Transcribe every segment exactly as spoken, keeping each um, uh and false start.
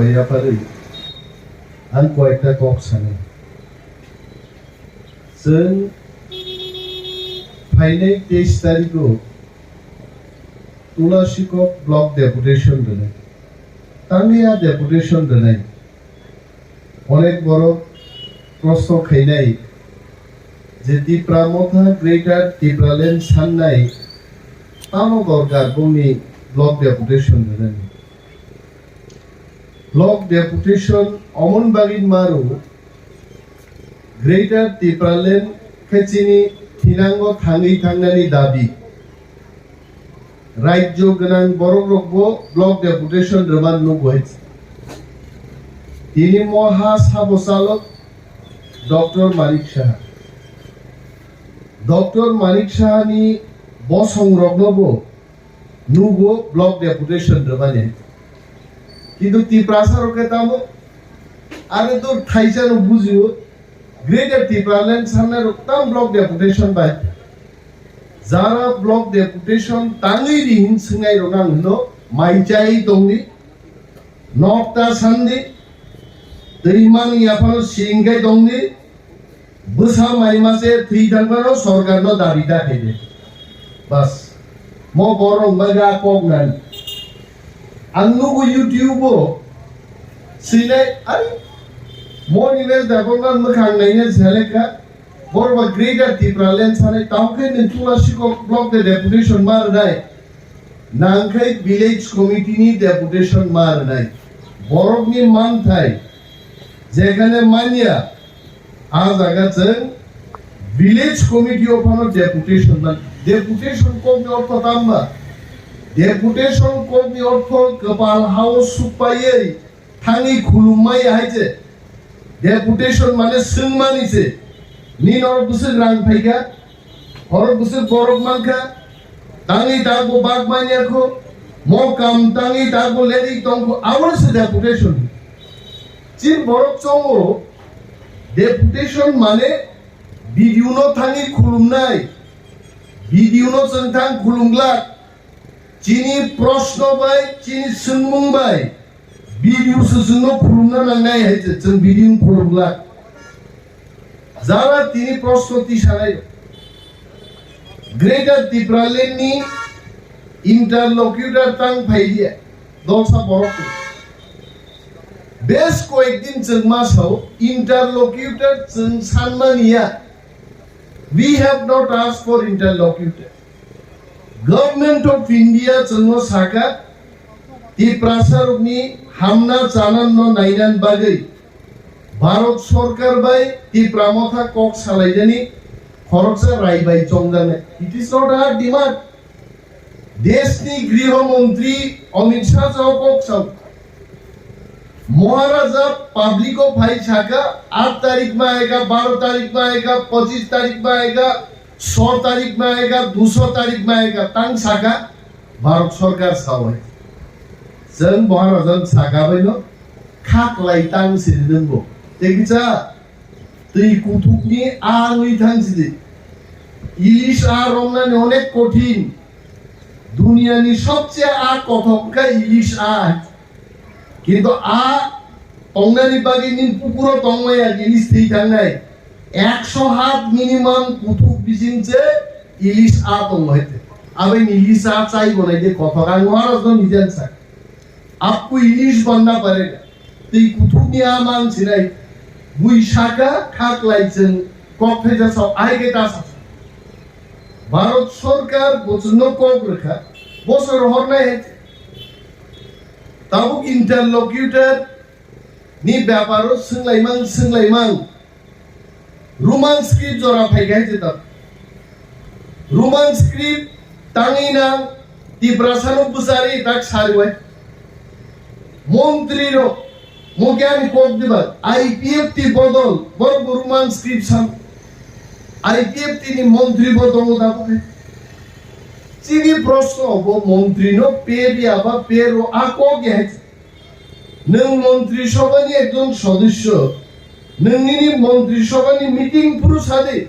Yapharwi ang koyekta kok sanai. Chwng phainai teis tarikho Tulasikok block deputation rwnai. Tangwi a deputation rwnai. Onek borok proshno khainai je Tipra Motha Greater Tipraland sannai tamo dorkar bongni block deputation rwnani. Block deputation omon bagwi maro Greater Tipraland khe chini thinango thangwi thangnani dabi. Rajyo gwnang borok rokbo block deputation rwman nugo hai. Tini mo ha sabo chalok Doctor Manik Saha. Doctor Manik Saha ni bosong rokno bo nugo block deputation rwmani. Kintu Tiprasa rok khe tamo, are to thaisa no bujio, Greater Tipraland sanna rok tam block deputation bai. Jara block deputation tangwi ri hin swngnai rok ang hino, mai chai tongdi, nokta sandi, twi mani yaphano singkai tongdi, bwsa mai mase thwi thangmano sorkarno dabi da khaide. Bas. Mo borok wngbaga kok nani. Ang nugo YouTube o swinai, ai, mo ni mes da kok nan mwkhang naina selekha. Borok ba Greater Tipraland sanai, tamo khe nwng Tulasikok block de deputation ma rwnai. Nangkhai village committee ni deputation ma rwnai. Borokni manthai jekhane manya, a jaga chwng village committee o phano deputation man. Deputation kokni ortho tamba? Deputation kokni ortho kwpal hao sukpaiwi thangwi khulumma ya hai se. Deputation mane swngmani se. Nini oro bwswk rang phaikha, oro bwswk borok mankha, tangwi tabuk bak manya kho, mo kam tangwi tabuk lerwi tongkho, abo se deputation. Chini borok chongo, deputation mane B D O no thangwi khulumnai, B D O no chwng thang khulumglak, chini proshno bai, chini swngmung bai, B D O se chwngno khulumna nangnai hai se chwng B D O no khulumglak. Jara tini proshno tisanai. Greater Tipraland ni interlocutor tang phaiya, dolsa borok. Bes koyek din chwng ma sao, interlocutor chwng sanmani ya. We have not asked for interlocutor. Government of India chwngno saka, Tiprasa rokni hamna chananno nainan bagwi Bharat Sorkar bai Tipra Motha kok salainani khoroksa rai bai chongjaknai. It is not our demand. Deshni Griho Montri Amit Shah jao kok sao. Maharaja public o phai saka, aat tarik ma aega, baro tarik ma aega, pochis tarik ma aega, so tarik ma aega, duso tarik ma aega, tang saka, Bharat Sorkar sao hai. Chwng Maharaja saka bai no khaklai tang sini nungbo. Tei kisa twi kuthukni a wngwi thang sidi. Ilis a romnani onek kothin. Duniyani sobche a kothok kha ilis a. Kintu a tongnani bagwi nini pukuro tongmaya ilis thwi thangnai. Ekso hat minimum kuthuk bising se ilis a tongo hai. Abai ni ilis a chai bo nai de kothok ang Maharaj no nijan sa. Apko ilis banna parega. Twi kuthukni a mang sinai. Bui saka khaklai chwng kok thaisa sao ai khe ta sa. Bharat Sorkar bo chwngno kok rwkha. Bosor hornai hai. Tabuk interlocutor ni beparo swnglaimang swnglaimang. Roman script jora phai gai jeta. Roman script tangwi nang Tiprasa no bwchari tak sari wai. Montri ro mo gyani kok diba I P F T bodol bor Roman script sam. I P F T ni montri bo tongo da bo. Chini proshno bo montri no pe biya ba pe ro a kok ya. Nwng Montri Sabhani ekjon sodosyo, nwng nini Montri Sabhani meeting phuru sadi,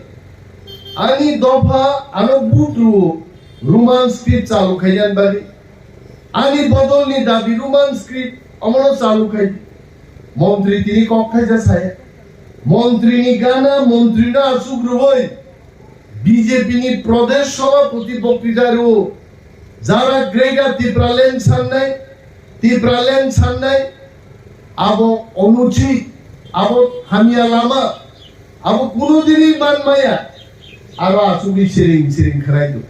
ani dopha ano vote rwo Roman script chalu khainani bagwi. Ani bodolni dabi Roman script, Omono chalu khai. Montri tini kok khaija saya. Montri ni gana, montri no asuk rwui B J P ni Pradesh Sabhapati boktwita rwo. Jara Greater Tipraland sannai, Tipraland sannai, abo onuchit, abo hamya lama, abo kunu dini man maya, aro asugwi siring siring khwrai do.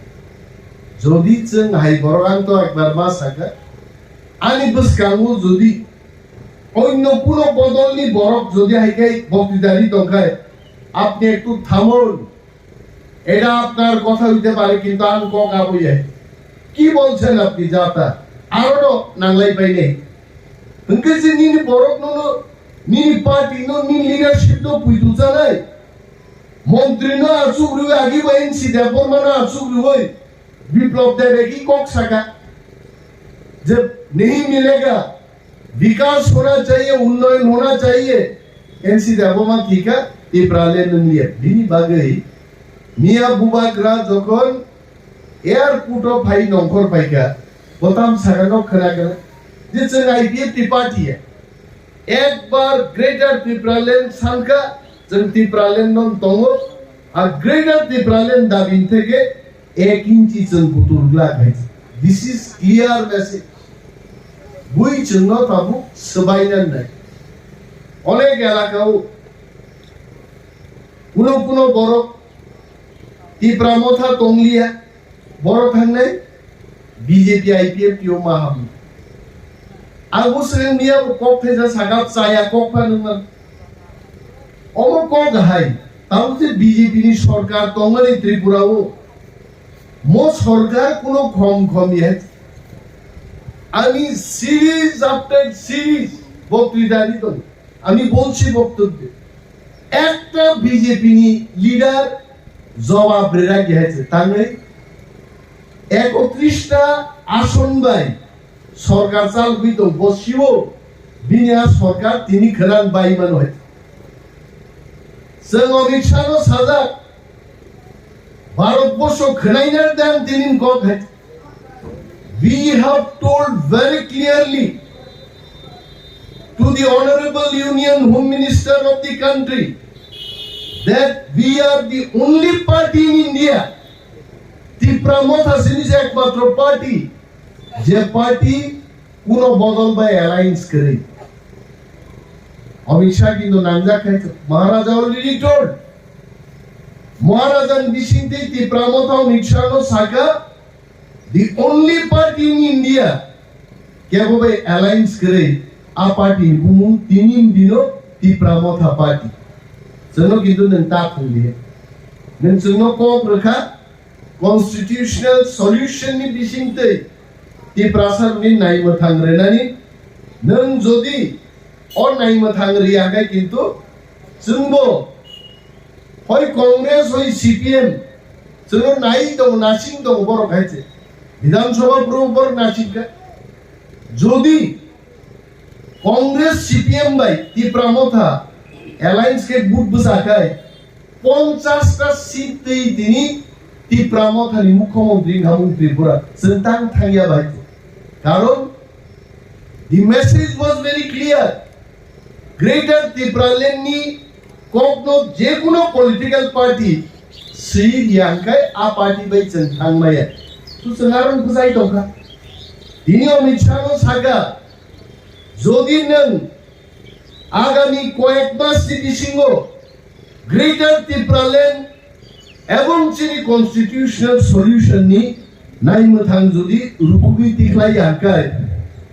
Jodi chwng hai borok ang to ekbar ma sakha, ani bwskango jodi onno kuno bodolni borok jodi hai khe boktwita ri tongkhai, apni ektu thamon, এটা আপনার কথা হইতে পারে, কিন্তু আমি কক আবো ইয়া। কি বলছেন আপনি যা তা? আরো তো নাংলাই পাই নাই। Hwnkhe je nini borok no, no, nini party no, nini leadership no puitu chanai. Montri no achuk rwi agi bo N C Debbarma no achuk rwi Biplab Debe ki kok saka. Je nahi milega. Bikas hona chahiye, unnoyon hona chahiye. N C Debbarma thika, Tipraland nung liya. Bini bagwi Miya Bubagra jokhon airport o phai nongkhor phaikha, botam sakano khwna khwna je chwng I P F ni party ya. Ekbar Greater Tipraland sankha, chwng Tipraland no tongo, a Greater Tipraland dabi theke ek inchi chwng butur glak hai. This is clear message. Bui chwngno tabuk swbainani nai. Onek elakao kuno kuno borok Tipra Motha tongliya, borok thangnai B J P I P F T o ma hamu. Ang bo swrwng miya bo kok thaisa sakha chaya kok pha nungma. Omo kok hai, tamo je B J P ni sorkar tongmani Tripura o, mo sorkar kuno khom khom ye. Ami series after series boktwita di tong. Ami bolsi boktwita. Ekta B J P ni leader jawab rera ki hai se, tangwi ekotris ta ason bai sorkar chalgwi tong, bo siwo bini a sorkar tini khwnan bai mano hai. Chwng Amit Shah no sajak, Bharat borsho khwnaina dang tini kok hai. We have told very clearly to the Honorable Union Home Minister of the country that we are the only party in India, Tipra Motha sini je ekmatro party, je party kuno bodol bai alliance kwrwi. Amit Shah kintu nangjak khai, Maharaja already told. Maharaja ni bisingtwi Tipra Motha Amit Shah no saka, the only party in India kebo bai alliance kwrwi, a party ni bumung tini dino Tipra Motha party. Chwngno kintu nwng ta thangli. Nwng chwngno kok rwkha, constitutional solution ni bisingtwi Tiprasa ni naimwthang rwnani. Nwng jodi o naimwthang rwya khe kintu chwngbo hoi Congress hoi C P M chwngno nai tongo, nasing tongo borok hai se. Bidhan Sabha bro borok nasing kha. Jodi Congress C P M bai Tipra Motha alliance khe vote bwsa khai ponchash ta seat twi tini Tipra Motha ni mukhyamantri wngkha mung Tripura chwng tang thangya bai. Karon the message was very clear. Greater Tipraland ni kokno je kuno political party swi riyang khai a party bai chwng thangmaya. Tu chwng aro bwsai tongkha. Tini Amit Shah no saka, jodi nwng agami koyek mas ni bisingo Greater Tipraland ebong chini constitutional solution ni naimwthang jodi rukugwi tikhlai ya khe,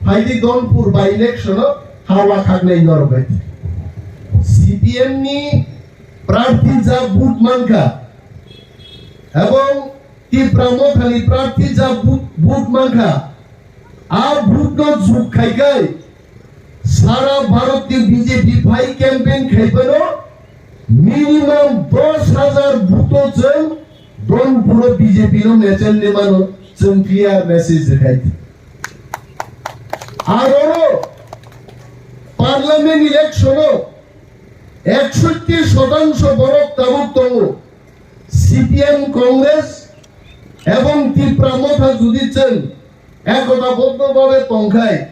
phaidi Donpur by election o hawa khaknai norok bai. C P M ni prarthi ja vote mankha ebong Tipra Motha ni prarthi ja vote, vote mankha, a vote no jug khai khai sara Bharat ni B J P phai campaign khai phano minimum dos hajar vote o chwng Donpur o B J P no mechel ni mano chwng clear message rwkhai. Aro parliament election o ekshotti shotangsho borok tabuk tongo. C P M, Congress ebong Tipra Motha jodi chwng ekota boddo babe tongkhai,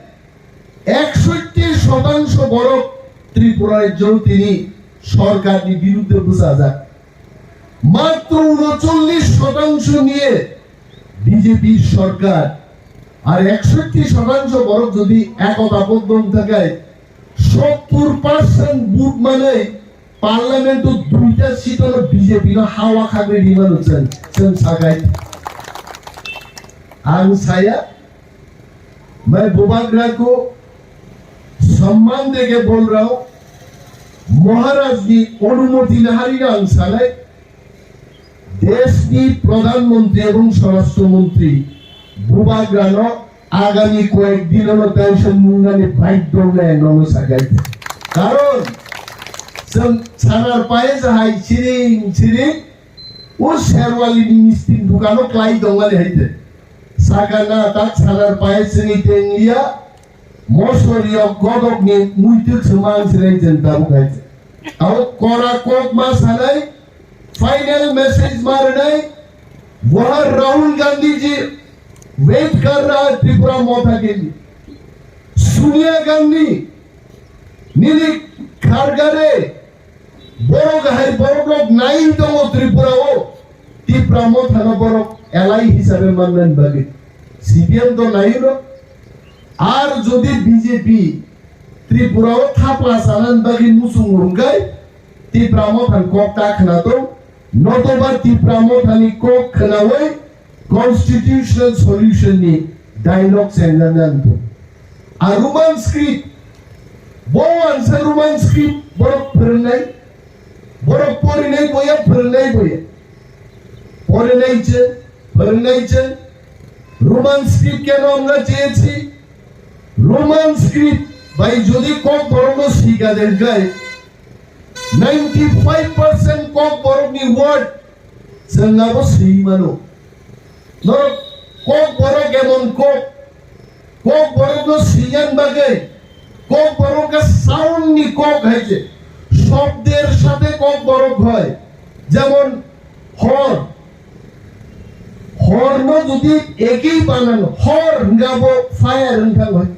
একষট্টি শতাংশ borok Tripura rajyo tini sorkarni birudde bwchajak. Matro unochollish shotangsho niye B J P sorkar, ar ekshoti shotangsho borok jodi ekota boddo wng thai, sottor percent vote manwi parliament o duita seat o B J P no hawa khagwi rimano chwng, chwng sakai. Ang saya, मैं बुबाग्रा को सम्मान देके बोल रहा हूँ। महाराज की अनुमति नहारी ang sanai, deshni pradhan mantri ebong swarashtra mantri Bubagrano agami koyek dinono tension mungnani baidhyo nai nono sakai. Karon chwng sanar paye jahai siring siring o Sherwalini mistin dukano klai dongmani haite. Sakana tak sanar paye chwngwi tengliya, mosoriyo godokni muitwk swmang sirai chwng tabuk haite. Abo kora kok ma sanai, final message ma rwnai, waha Rahul Gandhi ji wait kar raha hai Tripura Motha ke liye. Sonia Gandhi, nini khargare, borok hai borok rok nai tongo Tripura o, Tipra Motha no borok elai hisabe mannani bagwi. C P M to nai no, ar jodi B J P Tripura o thapla sanani bagwi muchung rwngkhe, Tipra Mothani kok ta khwnato, notoba Tipra Mothani kok khwnawi constitutional solution ni dialogue chengjak nang tong. A Roman script, bo wansa Roman script borok phwrwngnai, borok porinai boya, phwrwngnai boya. Porinai chwng, phwrwngnai chwng, Roman script keno wngna cheyesi, Roman script bai jodi kok borokno sika de hwnkhe, ninety five percent kok borokni word chwng abo swi mano. Norok kok borok emon kok, kok borokno swiyan bagwi, kok borok khe sound ni kok hai se, shobder sathe kok borok hoi, jemon hor, horno jodi ekei banan hor hwnkhe abo fire wngthang hoi,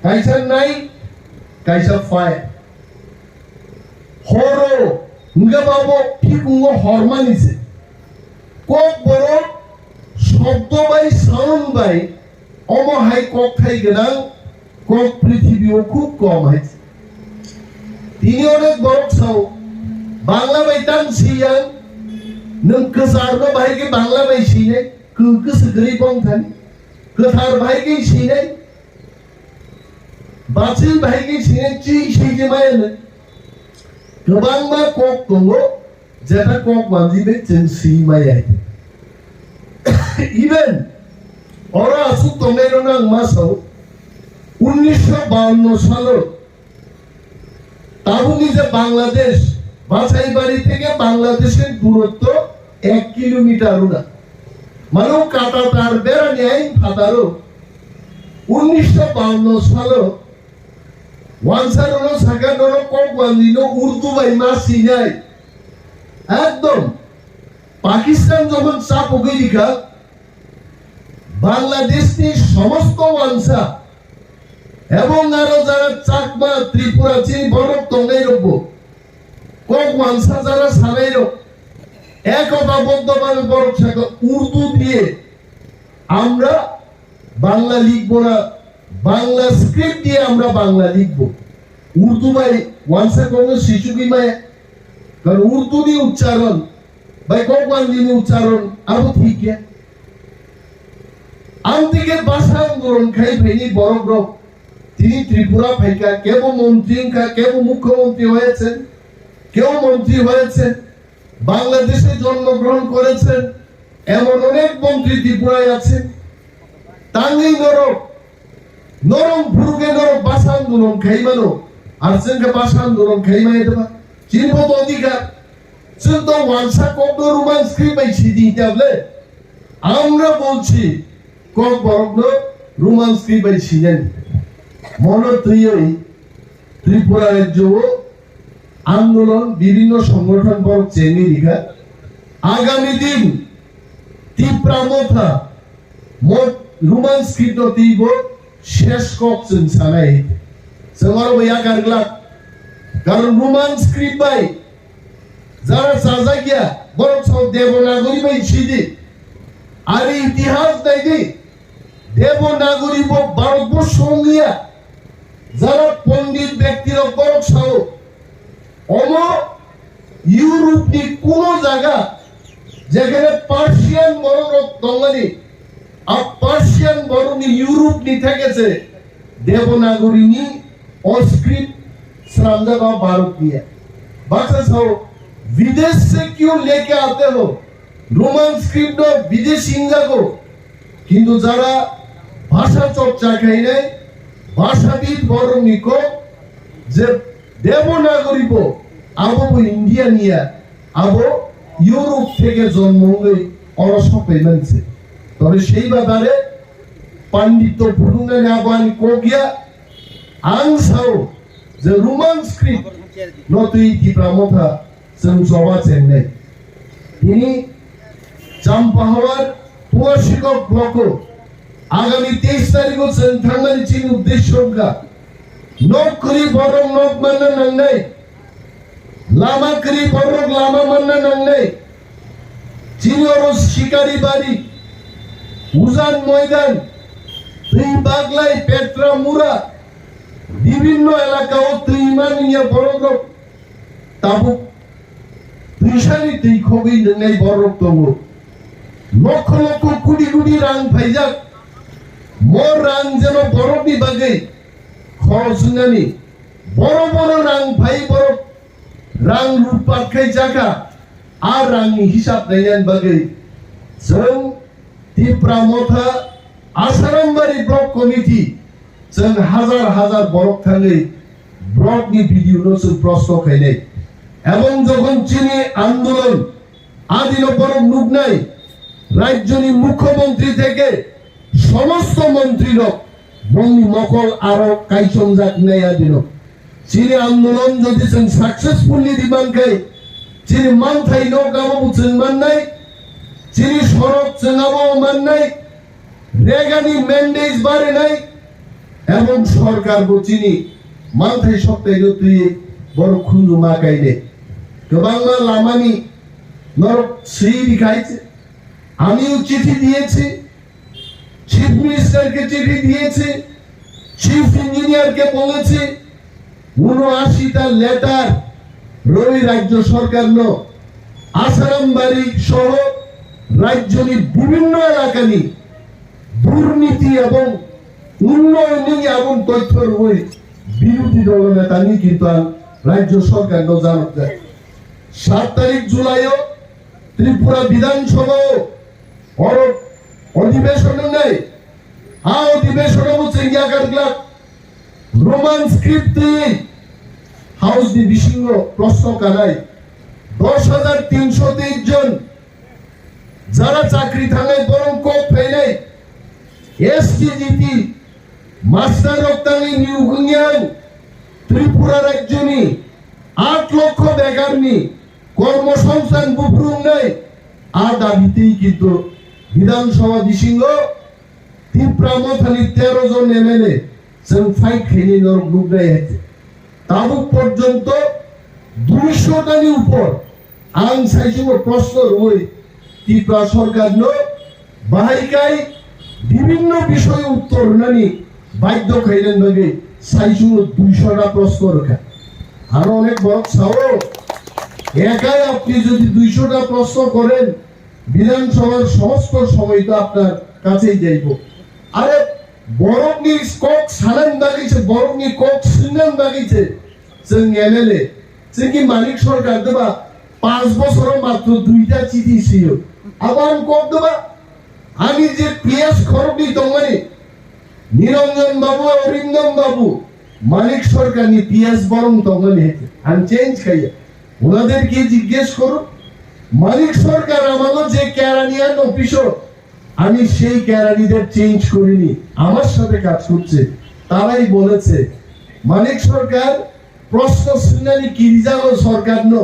kaisa nai, kaisa fire. Horo hwnkhe babo phikungo hormani se. Kok borok shobdo bai sound bai omo hai kok thai gwnang kok prithibi o khub kom hai se. Tini onek borok sao, Bangla bai tang siyang, nwng kwcharno bahai khe Bangla bai sinai, kw-, kwswk kwrwi bong thani, kwthar bahai khe sinai, bachil bahai khe sinai, chi siji maya nwng. Kwbangma kok tongo, jeta kok manji bai chwng swi maya. Even oro aswk tongnairokno ang ma sao, unnisho bawanno salo tabukni je Bangladesh, Basaibari theke Bangladeshni durotto ek kilometer wngna. Mano kata tar berani ain phataro. Unnisho bawanno salo wansa rono saka norok kok wanjino Urdu bai ma sinai. Ekdom Pakistan jokhon chapugwi rikha, Bangladeshni somosto wansa ebong aro jara Chakma, Tripura, chini borok tongnairokbo kok wansa jara sanairok ekota boddo bhabe borok saka Urdu diye amra Bangla likhbo na, Bangla script diye amra Bangla likhbo. Urdu bai wansa kokno sichugwi maya. Karon Urdu ni uchcharon bai kok wanjini uchcharon abo thik ya. Amtwi khe bhasha andolon khai phaini borok rok tini Tripura phaikha, kebo montri wngkha, kebo mukhyamantri hoyekhe, kebo montri hoyekhe, Bangladeshe jonmo grohon korekhe, emon onek montri Tripuraye akhe. Tangwi norok, norok phuru khe norok bhasha andolon khai mano, ar chwng khe bhasha andolon khai maya de ba? Chini bo to odhikar. Chwng to wansa kokno Roman script bai sidi tablet. Amra bolchi kok borokno Roman script bai sinani. Mono twiwi Tripura rajyo o andolon bibhinno songothon borok chengwi rikha. Agami din Tipra Motha mo-, Roman script no twibo ses kok chwng sanai. Chwng oro bo yakar glak. Karon Roman script bai jara chajak ya, borok sao Devanagari bai sidi. Ari itihas naidi, Devanagari bo Bharat borsho wngya. Jara pondit bekti rok borok sao, omo Europe ni kuno jaga jekhane Persian borok rok tongmani, a Persian borok ni Europe ni theke se Devanagari ni o script sramjak o Bharat niya. Baksa sao, "Videsh se kyun leke aate ho?" Roman script no bideshi wngjago. Kintu jara bhasha chorcha khainai, bhashabid borok ni kok je Devanagari bo, abo bo India niya, abo Europe theke jonmo wngwi oro sokphaimani se. Tobe sei bapare pandit to phunuknani abo ani kok ya, ang sao je Roman script no twi Tipra Motha chwng choba chengnai. Tini Champahawar Puasikok block o agami teis tarikh o chwng thangmani chini uddesho wngkha. Nok kwrwi borok nok manna nangnai. Lama kwrwi borok lama manna nangnai. Chini oro Shikari Bari, Ujan Moidan, Twi Baglai, Petra Mura, bibinno elaka o twi manliya borok rok tabuk twisani twi khogwi nwngnai borok tongo. Lokho lokho kudi kudi rang phaijak. Mo rang jeno borokni bagwi khorok swngnani. Boro boro rang phai borok rang lutpat khai chakha. A rangni hisab nainani bagwi chwng Tipra Motha Asarambari Block Committee chwng hazar hazar borok thangwi block ni B D O no chwng prosto khainai. Ebong jokhon chini andolon adino borok nuknai, rajyoni mukhyamantri theke somosto mantri rok bongni mokol aro kaichomjak nai adino. Chini andolon jodi chwng successfully riman khai, chini manthai nok abo bo chwng mannai, chini sorok chwng abo mannai, Regani mandate barinai, ebong sorkar bo chini manthai soktaino twi borok khunju ma kaide. Kwbangma lamani norok swi rikhai, আমিও চিঠি দিয়েছি, চিফ মিনিস্টারকে চিঠি দিয়েছি, চিফ ইঞ্জিনিয়ারকে বলেছি, ঊনআশিটা লেটার রবি রাজ্য সরকার ন আসারামবাড়ি সহ রাজ্যনি বিভিন্ন এলাকানি দুর্নীতি এবং উন্নয়ননি এবং তথ্য রবি বিরোধী দল নেতানি কিন্তু রাজ্য সরকার ন জানাতে সাত তারিখ জুলাইও ত্রিপুরা বিধানসভাও Oro অধিবেশন wngnai, a অধিবেশন bo chwng yakar glak Roman script twi House ni bisingo proshno kanai dos hajar tinsho teis jon jara chakri thangnai borok kok phainai S T G T master rok tangwi niyok wngya ang Tripura rajyoni aat lokho bekarni kormosongsthan buphuru wngnai a dabitwi kintu Bidhan Sabha bisingo Tipra Mothani tero jon M L A chwng fight khainai norok nuknai hai khe. Tabuk porjonto duisho tani upor ang saichungo proshno rwui Tipra sorkarno bahai kai bibinno bishoyo uttor rwnani badhyo khainani bagwi saichungo duisho ta proshno rwkha. Aro onek borok sao, "একাই আপনি যদি দুইশোটা প্রশ্ন করেন, বিধানসভার সমস্ত সময় তো আপনার কাছেই যাইব।" আরে, borokni kok sanani bagwi se, borokni kok swngnani bagwi se chwng M L A. Chwngni Manik Sarkar deba panch bochoro matro duita chithi siyo. Abo ang kok deba, ani je P S khoroknwi tongmani, Niranjan Babu, Arindam Babu, Manik Sarkarni P S borong tongmani hai khe ang change khaiya. ওনাদেরকে জিজ্ঞেস করুন, মানিক সরকার আমারও যে কেরানিয়ান অফিসও আমি সেই কেরানিদের চেঞ্জ করিনি, আমার সাথে কাজ করছে, তারাই বলেছে মানিক সরকার প্রশ্ন শুনানি কিরিজালো সরকার ন,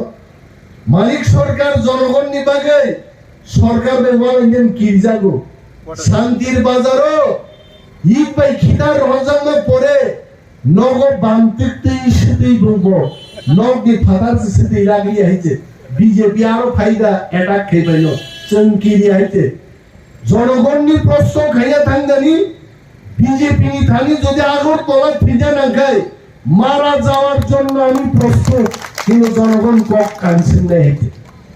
মানিক সরকার জনগণ নিবাগে সরকার ব্যবহার ইন্ডিয়ান কিরিজাগো শান্তির বাজারও ইট বাই খিতার হজানো পরে Nogo bamtwi twi sitwi bumbo. Nogni phatar se sitwi ragli hai se. B J P aro phaida attack khai baino. Chwng kiri hai se. Jonogonni prosto khaiya thangdani, B J P ni thani jodi Agartala thwija nangkhai, mara jawar jonno ami prostut, kintu jonogon kok kansingnai hai se.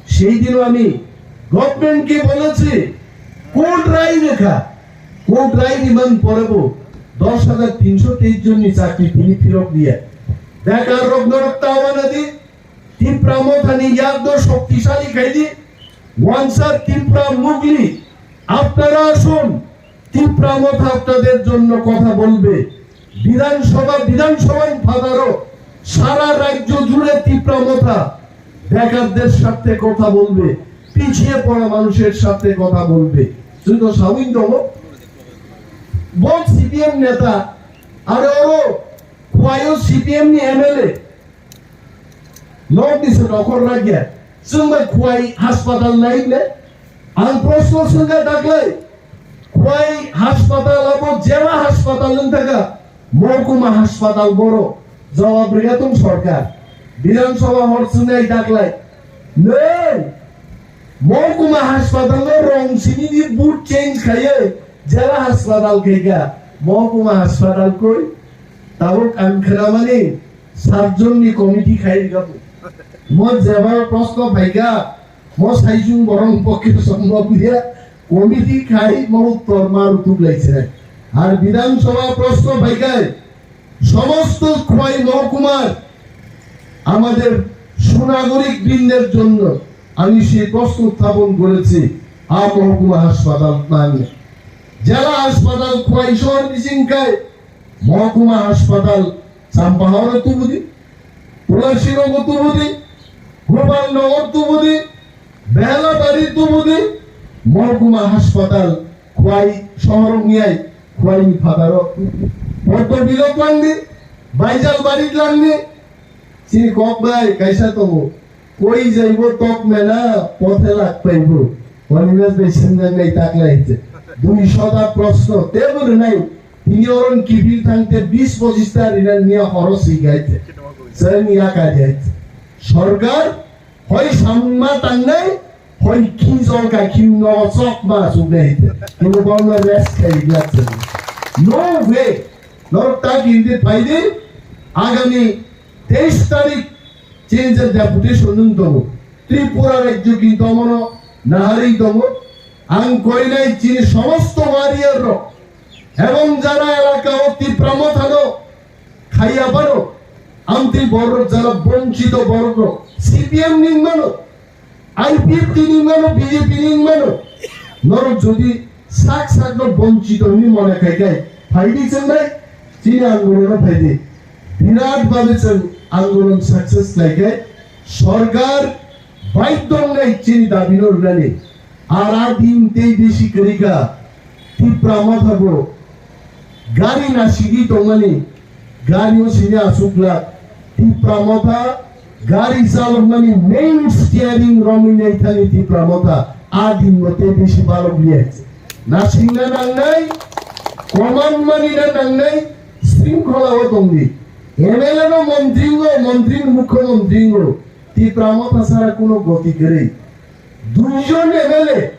Sei dino ami government ke bolechi, court rai rekha, court rai riman porebo dos hajar tinsho teis jonni chakri tini phirok diya. Bekar rok norok tawana di, Tipra Mothani yakno shoktisali khaidi, wansar Tipra mugli, apnara asun, Tipra Motha apnader jonno kotha bolbe. Bidhan Sabha, Bidhan Sabhar phataro sara rajyo jure Tipra Motha bekarder sathe kotha bolbe, pichiye pora manusher sathe kotha bolbe. Tui to sabin tongo, bo C P M neta, are oro Khwaio C P M ni M L A, North East nokhor ragya, chwng bai Khwai haspatal nai le? Ang proshno swngkha daklai, Khwai haspatal abo jela haspatal wng thaka, mohkuma haspatal boro? Jawab rwya tong sorkar. Bidhan Sabha hor chwngnai daklai. Nei, mohkuma haspatal no rong simi di boot change khaiye jela haspatal khaika. Mohkuma haspatal koi? Tabuk ang khwnamani sat jonni committee khai rwkha bo. Mo jeba proshno phaikha, mo saichung borok pokhe sombhob liya, committee khai mo uttor ma rutuk lai chwrai. Ar Bidhan Sabha proshno phaikha, somosto Khwai mohkumar amader sunagorik brinderor jonno ami sei proshno utthapan korechi, a mohkuma haspatal nang, jela haspatal Khwai shohor bising khai, mohkuma haspatal Champahoro tubudi, Tulasirogo tubudi, Gopalnagar tubudi, Behlabari tubudi, mohkuma haspatal Khwai shohor wngyai, Khwai ni phataro Poddo Bilok langdi, Baijalbari langdi, chini kok bai kaisa tongo. Koi jaibo tok mena, pothe lak paibo. Animesh bai swngnai taklai hite. Dui shota proshno tebo rwnai. Tini oron kiphil thangte bis pochista rina niya horo swi gaite. Chwng ya ka jait. Sorkar hoi samma tangnai, hoi khinjol ka khin no chok ma suknai hite. Kunu bono rest khai glak chwng. No way. Norok ta hindi phaidi. Agami teis tarik chini je deputation nwng tongo, Tripura rajyo ki domono naharwi tongo. Ang koinai chini somosto warrior rok ebong jara elaka o Tipra Mothano khaiya bano, amtwi borok jara bonchito borok rok C P M ni mano, I P F T ni mano, B J P ni mano, norok jodi sak sak no bonchito hwnwi mone khai khai phaidi chwngnai, chini andolon no phaidi. Birat bhabe chwng andolon success khlai khai sorkar baidhyo wngnai chini dabi no rwnani. Ara din tei bisi kwrwi kha, Tipra Motha bo gari nasigwi tongmani, gari o sini asuk glak. Tipra Motha gari chalokmani main steering romwi nai thani Tipra Motha a din bo tei bisi balok liya. Nasingna nangnai, command manina nangnai, shringkhola o tongdi. M L A no montri wngo, montri ni mukhyamantri wngo, Tipra Motha sara kuno goti kwrwi. Duijon M L A,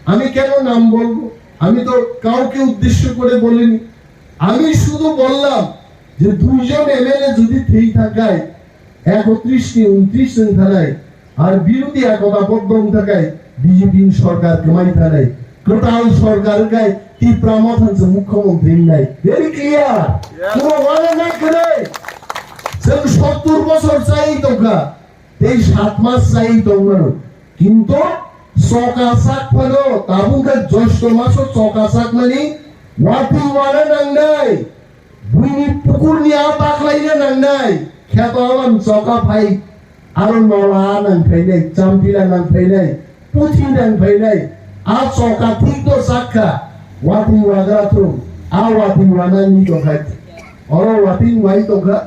আমি কেন নাম বলবো? আমি তো কাউকে উদ্দেশ্য করে বলিনি। আমি শুধু বললাম যে দুইজন এমএলএ যদি থেই থাকায় একত্রিশ নি ঊনত্রিশ জন থানায় আর বিরোধী একতাবদ্ধ হন থাকায় বিজেপি সরকার কমাই থানায় কোটাল সরকার গায় টিপ্রা মথান যে মুখ্যমন্ত্রী নাই। Very clear. কোনো ওয়ালা না করে। সত্তর বছর চাই তো। Tei sat mas chai tongmano. Kintu choka sak phano tabuk khe josto maso choka sakmani watwi wana nangnai. Buini pukurni a baklaina nangnai. Kheto alam choka phai aro nola nang phainai, champila nang phainai, puthi nang phainai. A choka thik do sakha watwi wagra thung. A watwi wana ni tongkhai. Oro watwi wai tongkha.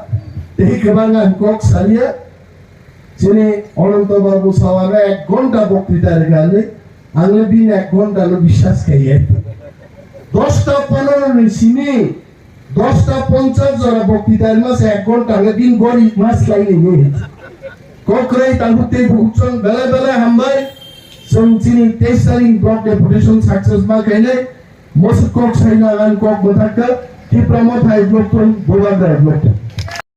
Tei kwbang ang kok salia. Chini Ananto Babu sawano ek ghonta boktwita rwgani, ang le bini ek ghonta no biswas khaiya. Dosta ponoro ni simi Dosta ponchas jora bokti taima se ek ghonta le din gori mas lai ni ni. Kokrai tangku te buchon bele bele hambai. Song chini teis tarik block deputation success ma kainai. Mosuk kok saina an kok bothakka. Tipra mothai block tun, Bobandara block tun.